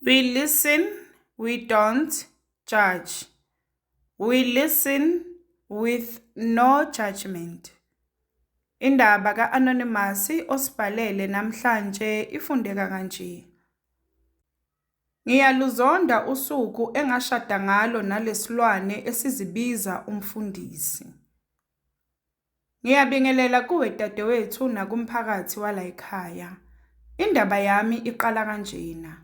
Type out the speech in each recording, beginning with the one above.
We listen, we don't judge. We listen with no judgment. Indaba ka-Anonymous osibhalele namhlanje ifundeka kanje. Ngiyaluzonda usuku engashada ngalo nalesilwane esizibiza umfundisi. Ngiyabingelela kuwe dadewethu nakumphakathi walayikhaya. Indaba yami iqala kanjena.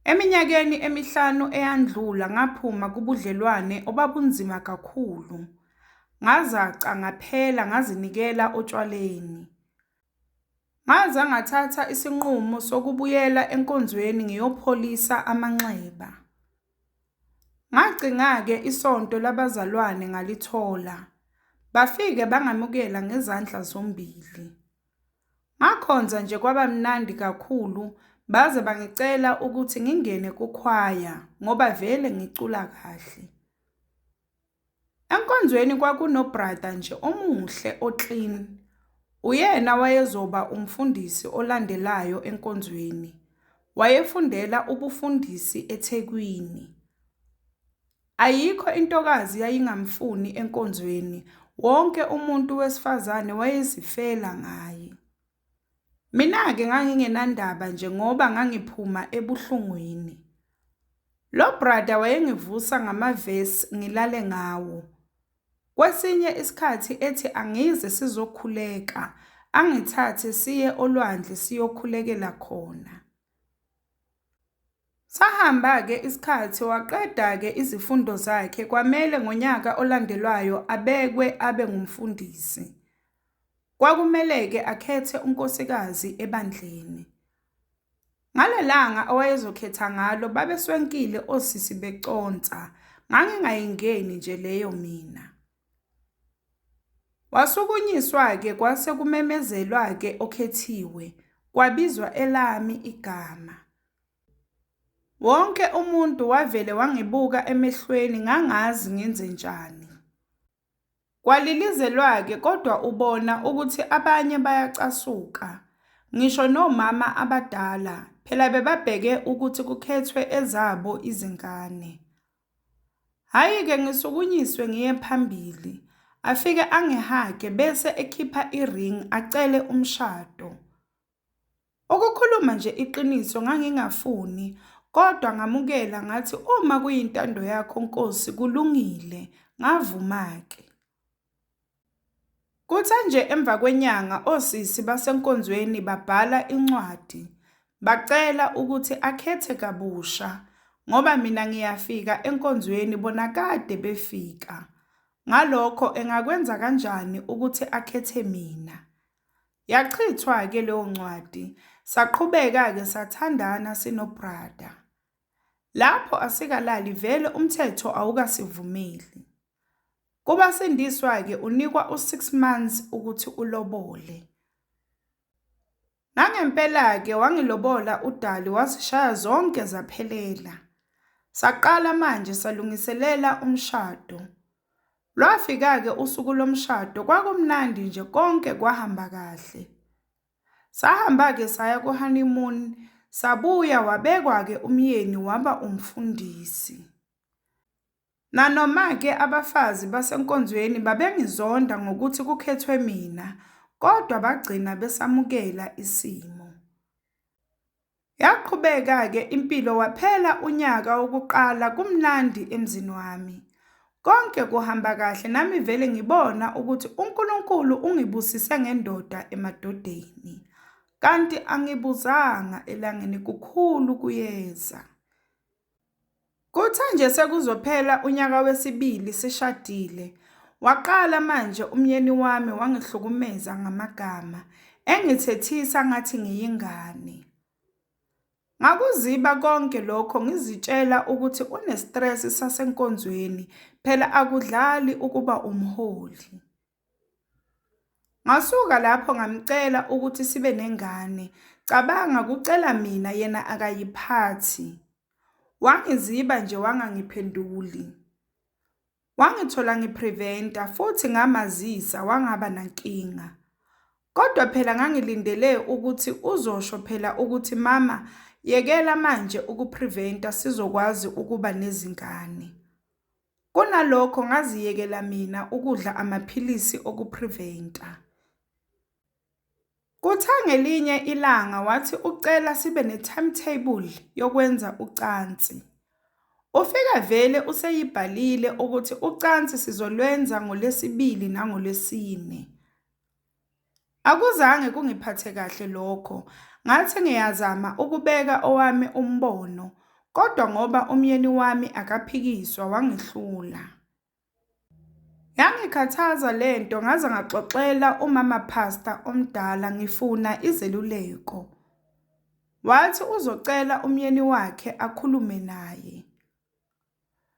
Eminyakeni emihlanu eyandlula ngaphuma kubudlelwane obabunzima kakhulu. Ngazaca ngaphela ngazinikela otshwaleni. Ngaze ngathatha isinqumo sokubuyela enkonzweni ngiyopholisa amanxeba. Ngacinga-ke isonto labazalwane ngalithola. Bafike bangamukela ngezandla zombili. Ngakhonza nje kwaba mnandi kakhulu baze bangicela ukuthi ngingene kukhwaya ngoba vele ngicula kahle. Enkonzweni kwakuno-brother nje omuhle o-clean. Uyena wayezoba umfundisi olandelayo enkonzweni. Wayefundela ubufundisi eThekwini. Ayikho intokazi yayingamfuni enkonzweni, wonke umuntu wesifazane wayezifela ngaye. Mina-ke ngangingenandaba nje ngoba ngangiphuma ebuhlungwini. Lo brother wayengivusa ngamavesi ngilale ngawo. Kwesinye isikhathi ethi angize sizokhuleka, angithathe siye olwandle siyokhulekela khona. Sahamba-ke isikhathi waqeda-ke izifundo zakhe kwamele ngonyaka olandelwayo abekwe abe ngumfundisi. Kwakumele-ke akhethe unkosikazi ebandleni. Ngalelanga awayezokhetha ngalo babeswenkile osisi beconsa, ngangingayingeni nje leyo mina. Wasukunyiswa-ke kwase kumemezelwa-ke okhethiwe, kwabizwa elami igama. Wonke umuntu wavele wangibuka emehlweni ngangazi ngenzenjani. Kwalilizelwa-ke kodwa ubona ukuthi abanye bayacasuka, ngisho nomama abadala, phela bebabheke ukuthi kukhethwe ezabo izingane. Hhayi-ke ngisukunyiswe ngiye phambili, afike angihage bese ekhipha i-ring acele umshado. Ukukhuluma nje iqiniso ngangingafuni kodwa ngamukela ngathi uma kuyintando yakho Nkosi kulungile, ngavuma-ke. Kuthe nje emva kwenyanga osisi basenkonzweni babhala incwadi bacela ukuthi akhethe kabusha ngoba mina ngiyafika enkonzweni bona kade befika. Ngalokho engakwenza kanjani ukuthi akhethe mina? Yachithwa-ke leyo ncwadi, saqhubeka-ke sathandana sino-brother. Lapho asikalali vele umthetho awukasivumeli. Kubasindiswa-ke unikwa u-six months ukuthi ulobole. Nangempela-ke wangilobola uDali wazishaya zonke zaphelela. Saqala manje salungiselela umshado. Lwafika-ke usuku lomshado kwakumnandi nje konke kwahamba kahle. Sahamba-ke saya ku-honeymoon, sabuya wabekwa-ke umyeni waba umfundisi. Nanoma-ke abafazi basenkonzweni babengizonda ngokuthi kukhethwe mina, kodwa bagcina besamukela isimo. Yaqhubeka-ke impilo waphela unyaka wokuqala kumnandi emzini wami. Konke kuhamba kahle nami vele ngibona ukuthi uNkulunkulu ungibusise ngendoda emadodeni. Kanti angibuzanga elangeni kukhulu kuyeza. Kuthe nje sekuzophela unyaka wesibili sishadile, waqala manje umyeni wami wangihlukumeza ngamagama, engithethisa ngathi ngiyingane. Ngakuziba konke lokho ngizitshela ukuthi une-stress sasenkonzweni, phela akudlali ukuba umholi. Ngasuka lapho ngamcela ukuthi sibe nengane, cabanga kucela mina yena akayiphathi. Wangiziba nje wangangiphenduli. Wangithola ngipreventa futhi ngamazisa wangaba nankinga. Kodwa phela ngangilindele ukuthi uzosho phela ukuthi mama yekela manje ukupreventa sizokwazi ukuba nezingane. Kunalokho ngaziyekela mina ukudla amaphilisi okupreventa. Kuthe ngelinye ilanga wathi ucela sibe ne-timetable yokwenza ucansi. Ufike vele useyibhalile ukuthi ucansi sizolwenza ngoLwesibili nangoLwesine. Akuzange kungiphathe kahle lokho, ngathi ngiyazama ukubeka owami umbono kodwa ngoba umyeni wami akaphikiswa wangihlula. Yangikhathaza le nto ngaze ngaxoxela umama pastor omdala ngifuna izeluleko. Wathi uzocela umyeni wakhe akhulume naye.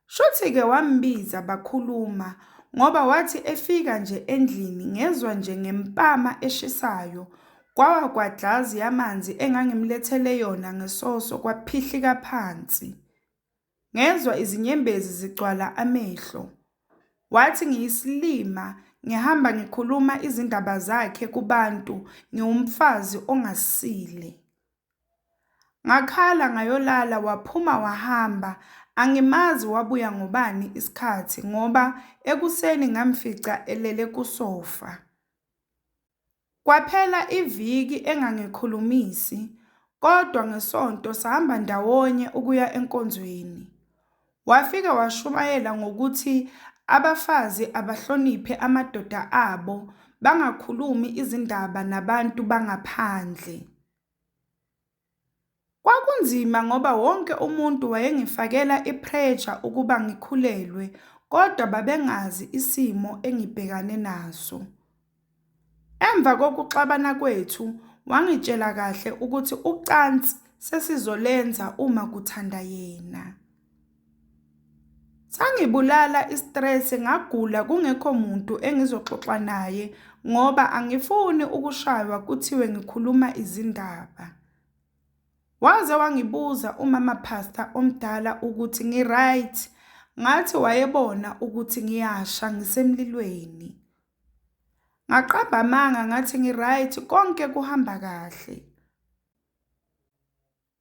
Shuthi-ke wambiza bakhuluma ngoba wathi efika nje endlini ngezwa nje ngempama eshisayo, kwawa kwaglazi yamanzi engangimlethele yona ngesoso kwaphihlika phansi. Ngezwa izinyembezi zigcwala amehlo. Wathi ngiyisilima ngihamba ngikhuluma izindaba zakhe kubantu ngiwumfazi ongasile. Ngakhala ngayolala waphuma wahamba angimazi wabuya ngobani isikhathi ngoba ekuseni ngamfica elele kusofa. Kwaphela iviki engangikhulumisi kodwa ngeSonto sahamba ndawonye ukuya enkonzweni. Wafike washumayela ngokuthi abafazi abahloniphe amadoda abo bangakhulumi izindaba nabantu bangaphandle. Kwakunzima ngoba wonke umuntu wayengifakela iphresha ukuba ngikhulelwe kodwa babengazi isimo engibhekane naso. Emva kokuxabana kwethu wangitshela kahle ukuthi ucansi sesizolenza uma kuthanda yena. Sangibulala istress ngagula kungekho muntu engizoxoxa naye ngoba angifuni ukushaywa kuthiwe ngikhuluma izindaba. Waze wangibuza umama pastor omdala ukuthi ngi-right, ngathi wayebona ukuthi ngiyasha ngisemlilweni. Ngaqamba amanga ngathi ngi-right konke kuhamba kahle.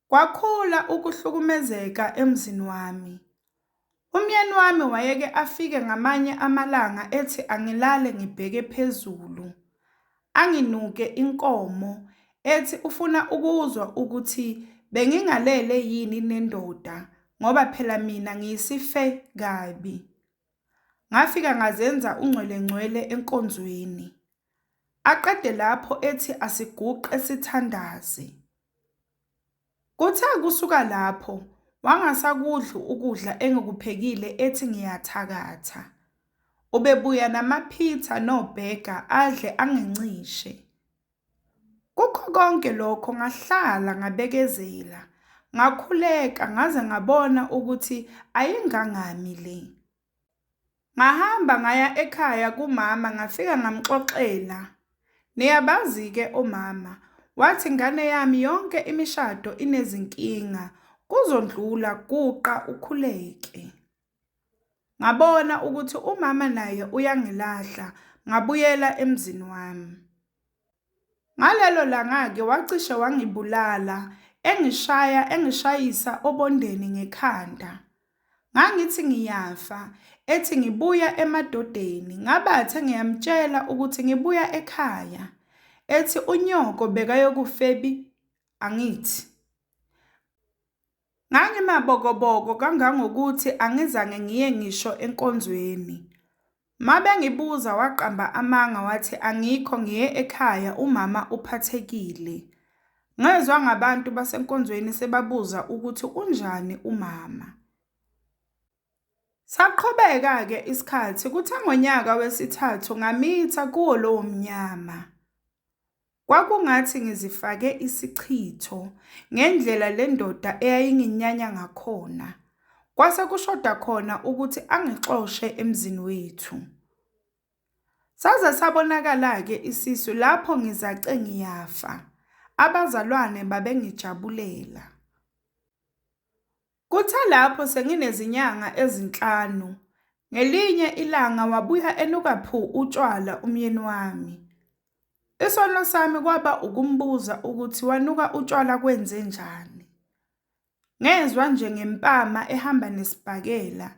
Kwakhula ukuhlukumezeka emzini wami. Umyeni wami wayeke afike ngamanye amalanga ethi angilale ngibheke phezulu, anginuke inkomo ethi ufuna ukuzwa ukuthi bengingalele yini nendoda ngoba phela mina ngiyisife kabi. Ngafika ngazenza ungcwelengcwele enkonzweni. Aqede lapho ethi asiguqe sithandaze. Kuthe kusuka lapho wangasakudli ukudla engikuphekile ethi ngiyathakatha. Ubebuya namaphitha nobhega adle angincishe. Kukho konke lokho ngahlala ngabekezela, ngakhuleka ngaze ngabona ukuthi ayingangami le. Ngahamba ngaya ekhaya kumama ngafika ngamxoxela. Niyabazi-ke omama, wathi ngane yami yonke imishado inezinkinga, kuzondlula guqa ukhuleke. Ngabona ukuthi umama naye uyangilahla, ngabuyela emzini wami. Ngalelo langa-ke wacishe wangibulala, engishaya engishayisa obondeni ngekhanda. Ngangithi ngiyafa, ethi ngibuya emadodeni, ngabathe ngiyamtshela ukuthi ngibuya ekhaya. Ethi unyoko bekayokufebi angithi. Ngangimabokoboko kangangokuthi angizange ngiye ngisho enkonzweni. Mabengibuza waqamba amanga wathi angikho ngiye ekhaya umama uphathekile. Ngezwa ngabantu basenkonzweni sebabuza ukuthi unjani umama. Saqhubeka-ke isikhathi kuthe ngonyaka wesithathu ngamitha kuwo lowo mnyama. Kwakungathi ngizifake isichitho ngendlela le ndoda eyayinginyanya ngakhona. Kwase kushoda khona ukuthi angixoshe emzini wethu. Saze sabonakala-ke isisu lapho ngizace ngiyafa. Abazalwane babengijabulela. Kuthe lapho senginezinyanga ezinhlanu, ngelinye ilanga wabuya enuka phu utshwala umyeni wami. Isono sami kwaba ukumbuza ukuthi wanuka utshwala kwenzenjani. Ngezwa nje ngempama ehamba nesibhakela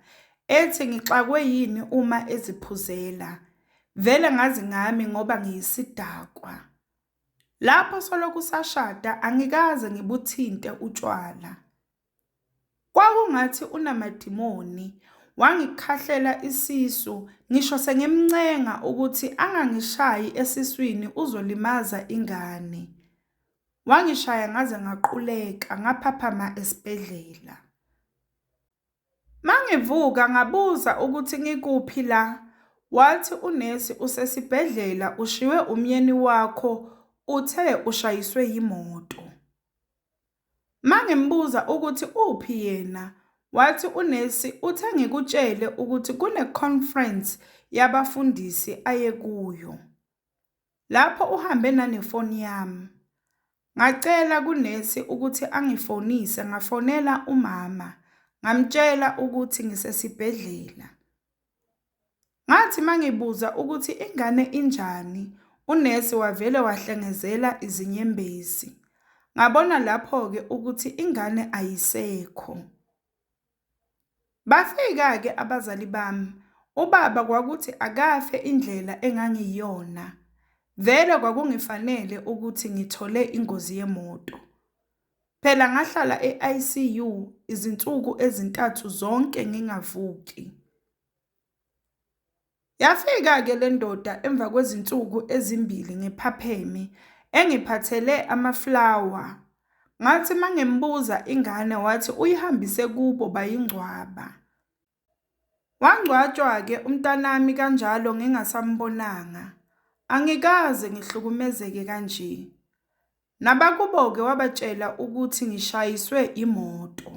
ethi ngixakwe yini uma eziphuzela. Vele ngazi ngami ngoba ngiyisidakwa. Lapho solokhu sashada angikaze ngibuthinte utshwala. Kwakungathi unamadimoni, wangikhahlela isisu ngisho sengimncenga ukuthi angangishayi esiswini uzolimaza ingane. Wangishaya ngaze ngaquleka ngaphaphama esibhedlela. Mangivuka ngabuza ukuthi ngikuphi la, wathi unesi usesibhedlela ushiywe umyeni wakho uthe ushayiswe yimoto. Mangimbuza ukuthi uphi yena, wathi unesi uthe ngikutshele ukuthi kune-conference yabafundisi aye kuyo. Lapho uhambe nanefoni yami. Ngacela kunesi ukuthi angifonise ngafonela umama ngamtshela ukuthi ngisesibhedlela. Ngathi mangibuza ukuthi ingane injani, unesi wavele wahlengezela izinyembezi. Ngabona lapho-ke ukuthi ingane ayisekho. Bafika-ke abazali bami, ubaba kwakuthi akafe indlela engangiyiyona. Vele kwakungifanele ukuthi ngithole ingozi yemoto. Phela ngahlala e-ICU izinsuku ezintathu zonke ngingavuki. Yafika-ke le ndoda emva kwezinsuku ezimbili ngiphapheme engiphathele amaflawa. Ngathi mangimbuza ingane wathi uyihambise kubo bayingcwaba. Wangcwatshwa-ke umntanami kanjalo ngingasambonanga. Angikaze ngihlukumezeke kanje. Nabakubo-ke wabatshela ukuthi ngishayiswe imoto.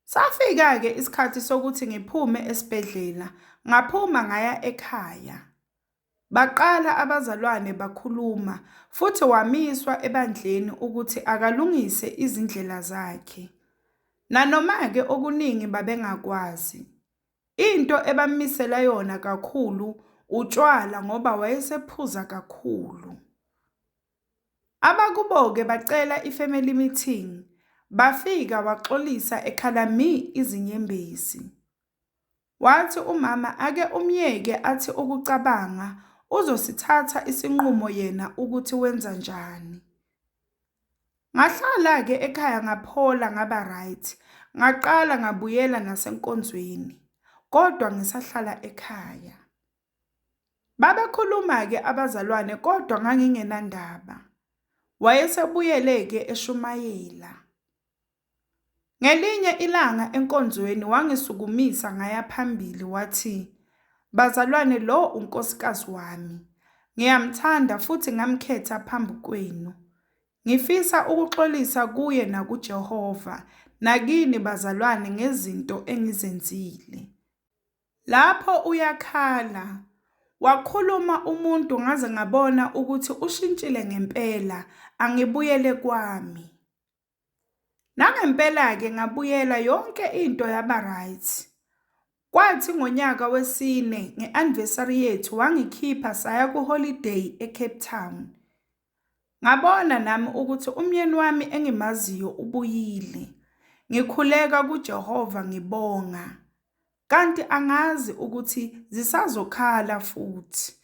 Safika-ke isikhathi sokuthi ngiphume esibhedlela, ngaphuma ngaya ekhaya. Baqala abazalwane bakhuluma futhi wamiswa ebandleni ukuthi akalungise izindlela zakhe. Nanoma-ke okuningi babengakwazi. Into ebammisela yona kakhulu utshwala ngoba wayesephuza kakhulu. Abakubo-ke bacela i-family meeting, bafika waxolisa ekhala mi izinyembezi. Wathi umama ake umyeke athi ukucabanga uzosithatha isinqumo yena ukuthi wenza njani. Ngahlala-ke ekhaya ngaphola ngaba right, ngaqala ngabuyela nasenkonzweni kodwa ngisahlala ekhaya. Babekhuluma-ke abazalwane kodwa ngangingenandaba. Wayesebuyele-ke eshumayela. Ngelinye ilanga enkonzweni wangisukumisa ngaya phambili wathi, Bazalwane lo unkosikazi wami. Ngiyamthanda futhi ngamkhetha phambi kwenu. Ngifisa ukuxolisa kuye nakuJehova nakini bazalwane ngezinto engizenzile. Lapho uyakhala. Wakhuluma umuntu ngaze ngabona ukuthi ushintshile ngempela, angibuyele kwami. Nangempela-ke ngabuyela yonke into yaba right. Kwathi ngonyaka wesine nge-anniversary yethu wangikhipha saya ku-holiday eCape Town. Ngabona nami ukuthi umyeni wami engimaziyo ubuyile. Ngikhuleka kuJehova ngibonga. Kanti angazi ukuthi zisazokhala futhi.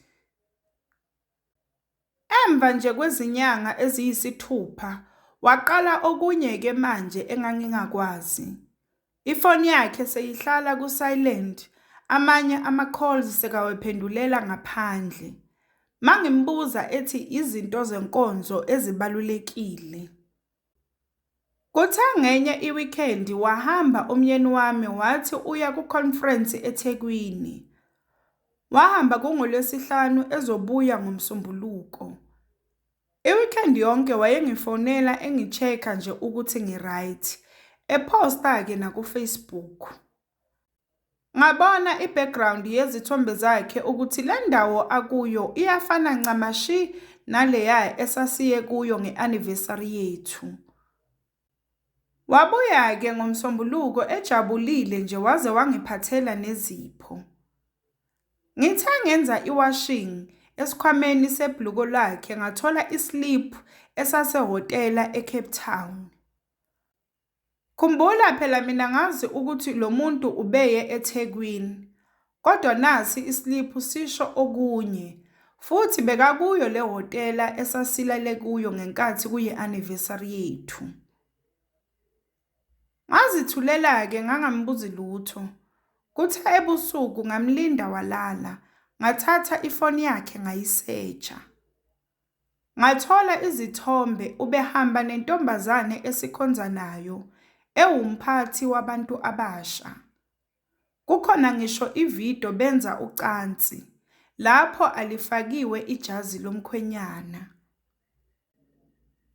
Emva nje kwezinyanga eziyisithupha waqala okunye-ke manje engangingakwazi. Ifoni yakhe seyihlala ku-silent, amanye ama-calls sekawaphendulela ngaphandle. Mangimbuza ethi izinto zenkonzo ezibalulekile. Kuthe ngenye i-weekend wahamba umyeni wami wathi uya ku-conference eThekwini. Wahamba kungoLwesihlanu ezobuya ngoMsombuluko. I-weekend yonke wayengifonela engi-check-a nje ukuthi ngi-right, ephosta-ke naku-Facebook. Ngabona i-background yezithombe zakhe ukuthi le ndawo akuyo iyafana ncamashi naleya esasiye kuyo nge-anniversary yethu. Wabuya-ke ngoMsombuluko ejabulile nje waze wangiphathela nezipho. Ngithe ngenza i-washing esikhwameni sebhuluko lakhe ngathola i-slip esasehhotela eCape Town. Khumbula phela mina ngazi ukuthi lo muntu ubeye eThekwini, kodwa nasi isliphu sisho okunye futhi bekakuyo le hhotela esasilale kuyo ngenkathi kuyi-anniversary yethu. Ngazithulela-ke ngangambuzi lutho. Kuthe ebusuku ngamlinda walala, ngathatha ifoni yakhe ngayisesha. Ngathola izithombe ubehamba nentombazane esikhonza nayo ewumphathi wabantu abasha. Kukhona ngisho ividiyo benza ucansi, lapho alifakiwe ijazi lomkhwenyana.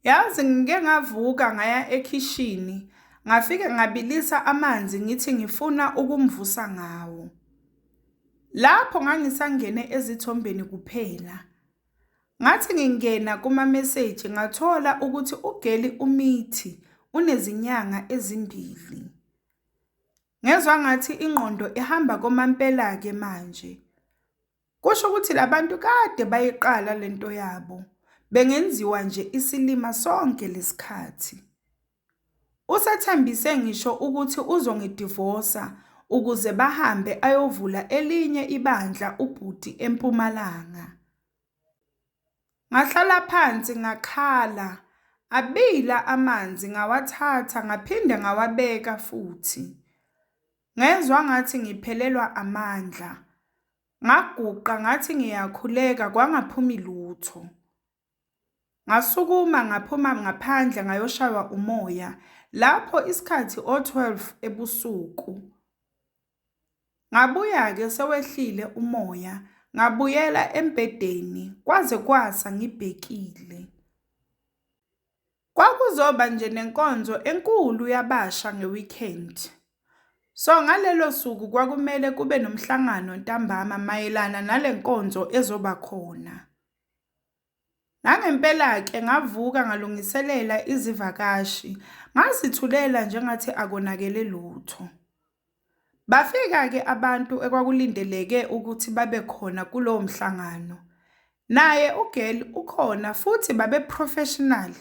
Yazi ngike ngavuka ngaya ekhishini ngafike ngabilisa amanzi ngithi ngifuna ukumvusa ngawo. Lapho ngangisangene ezithombeni kuphela. Ngathi ngingena kumameseji ngathola ukuthi ugeli umithi unezinyanga ezimbili. Ngezwa ngathi ingqondo ihamba komampela-ke manje. Kusho ukuthi labantu kade bayiqala lento yabo. Bengenziwa nje isilima sonke lesikhathi. Usethembise ngisho ukuthi uzongidivosa ukuze bahambe ayovula elinye ibandla ubhuti eMpumalanga. Ngahlala phansi ngakhala, abila amanzi ngawathatha ngaphinde ngawabeka futhi. Ngezwa ngathi ngiphelelwa amandla. Ngaguqa ngathi ngiyakhuleka kwangaphumi lutho. Ngasukuma ngaphuma ngaphandle ngayoshaywa umoya lapho isikhathi o-12 ebusuku. Ngabuya-ke sewehlile umoya ngabuyela embhedeni kwaze kwasa ngibhekile. Kwakuzoba nje nenkonzo enkulu yabasha nge-weekend. So ngalelo suku kwakumele kube nomhlangano ntambama mayelana nale nkonzo ezoba khona. Nangempela-ke ngavuka ngalungiselela izivakashi, ngazithulela njengathi akonakele lutho. Bafika-ke abantu ekwakulindeleke ukuthi babe khona kulowo mhlangano. Naye ugirl ukhona futhi babe-professional,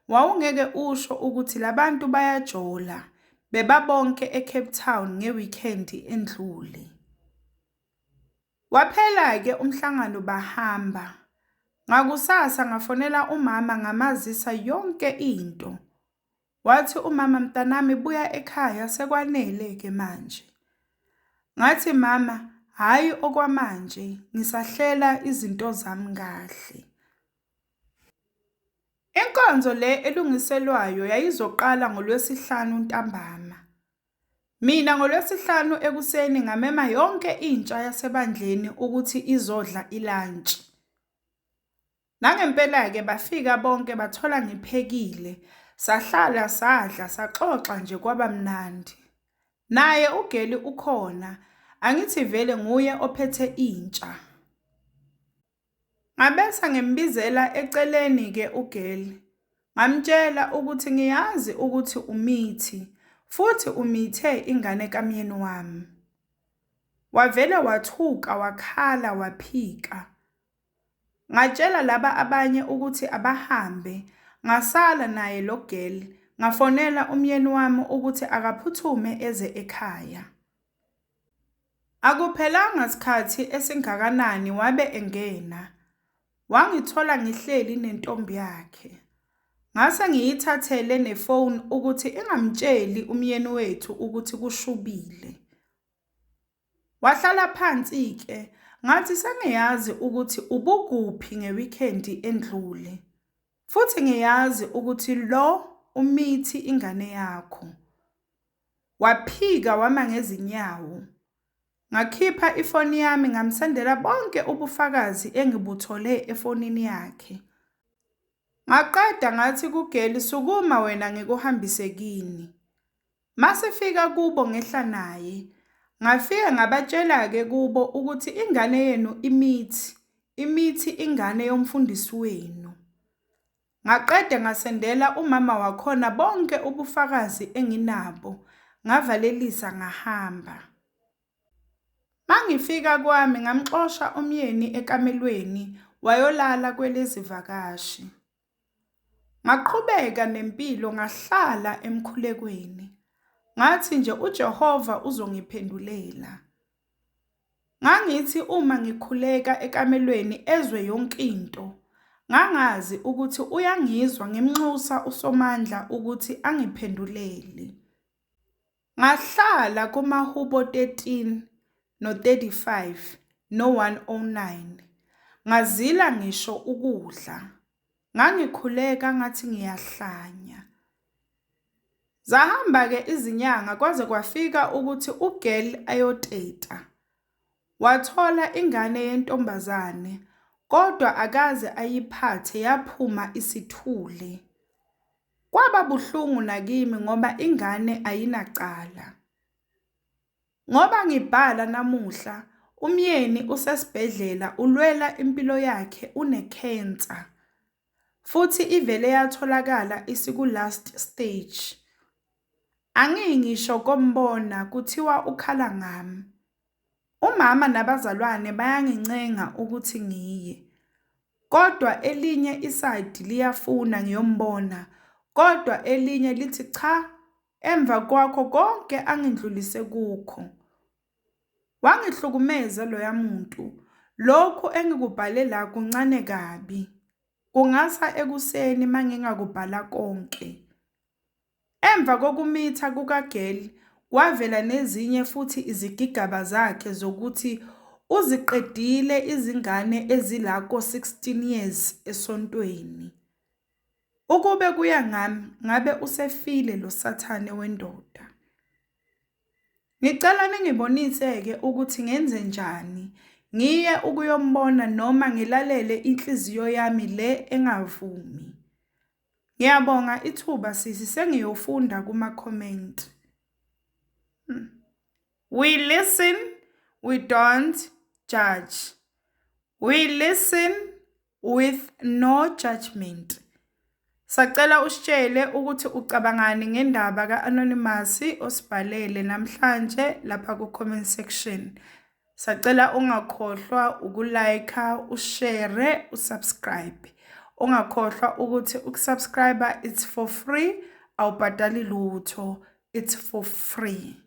wawungeke usho ukuthi labantu bayajola, bebabonke eCape Town nge-weekend endlule. Waphela-ke umhlangano bahamba. Ngakusasa ngafonela umama ngamazisa yonke into. Wathi umama mntanami buya ekhaya sekwanele-ke manje. Ngathi mama hhayi okwamanje ngisahlela izinto zami kahle. Inkonzo le elungiselwayo yayizoqala ngoLwesihlanu ntambama. Mina ngoLwesihlanu ekuseni ngamema yonke intsha yasebandleni ukuthi izodla ilantshi. Nangempela-ke bafika bonke bathola ngiphekile, sahlala sadla saxoxa nje kwaba mnandi. Naye ugeli ukhona, angithi vele nguye ophethe intsha. Ngabese ngimbizela eceleni-ke ugirl, ngamtshela ukuthi ngiyazi ukuthi umithi futhi umithe ingane kamyeni wami. Wavele wathuka wakhala waphika. Ngatshela laba abanye ukuthi abahambe, ngasala naye lo girl, ngafonela umyeni wami ukuthi akaphuthume eze ekhaya. Akuphelanga sikhathi esingakanani wabe engena. Wangithola ngihleli nentombi yakhe. Ngase ngiyithathele nefoni ukuthi ingamtsheli umyeni wethu ukuthi kushubile. Wahlala phansi-ke ngathi sengiyazi ukuthi ubukuphi ngewikhendi endlule. Futhi ngiyazi ukuthi lo umithi ingane yakho. Waphika wama ngezinyawo. Ngakhipha ifoni yami ngamsendela bonke ubufakazi engibuthole efonini yakhe. Ngaqeda ngathi kugeli sukuma wena ngikuhambise kini. Masifika kubo ngehla naye. Ngafike ngabatshela-ke kubo ukuthi ingane yenu imithi, imithi ingane yomfundisi wenu. Ngaqede ngasendela umama wakhona bonke ubufakazi enginabo, ngavalelisa ngahamba. Mangifika kwami ngamxosha umyeni ekamelweni wayolala kwelezivakashi. Ngaqhubeka nempilo ngahlala emkhulekweni. Ngathi nje uJehova uzongiphendulela. Ngangithi uma ngikhuleka ekamelweni ezwe yonke into. Ngangazi ukuthi uyangizwa ngimnxusa uSomandla ukuthi angiphendulele. Ngahlala kumaHubo 13 no-35 no-109. Ngazila ngisho ukudla. Ngangikhuleka ngathi ngiyahlanya. Zahamba-ke izinyanga kwaze kwafika ukuthi u-girl ayoteta. Wathola ingane yentombazane kodwa akaze ayiphathe yaphuma isithule. Kwaba buhlungu nakimi ngoba ingane ayinacala. Ngoba ngibhala namuhla umyeni usesibhedlela ulwela impilo yakhe une-cancer. Futhi ivele yatholakala isiku-last stage. Angiyi ngisho kombona kuthiwa ukhala ngami. Umama nabazalwane bayangincenga ukuthi ngiye. Kodwa elinye isayidi liyafuna ngiyombona kodwa elinye lithi cha emva kwakho konke angindlulise kukho. Wangihlukumeza loya muntu. Lokhu engikubhale la kuncane kabi. Kungasa ekuseni mangingakubhala konke. Emva kokumitha kuka-girl kwavela nezinye futhi izigigaba zakhe zokuthi uziqedile izingane ezila ko-16 years esontweni. Ukube kuya ngami ngabe usefile lo sathane wendoda. Ngicela ningibonise-ke ukuthi ngenze njani, ngiye ukuyombona noma ngilalele inhliziyo yami le engavumi. Ngiyabonga ithuba sisi sengiyofunda kuma-comment. We listen, we don't judge. We listen with no judgment. Sacela usitshele ukuthi ucabangani ngendaba ka-Anonymous osibhalele namhlanje lapha ku-comment section. Sacela ungakhohlwa uku-like, u-share, u-subscribe. Ungakhohlwa ukuthi uku-subscribe it's for free, awubhadali lutho, it's for free.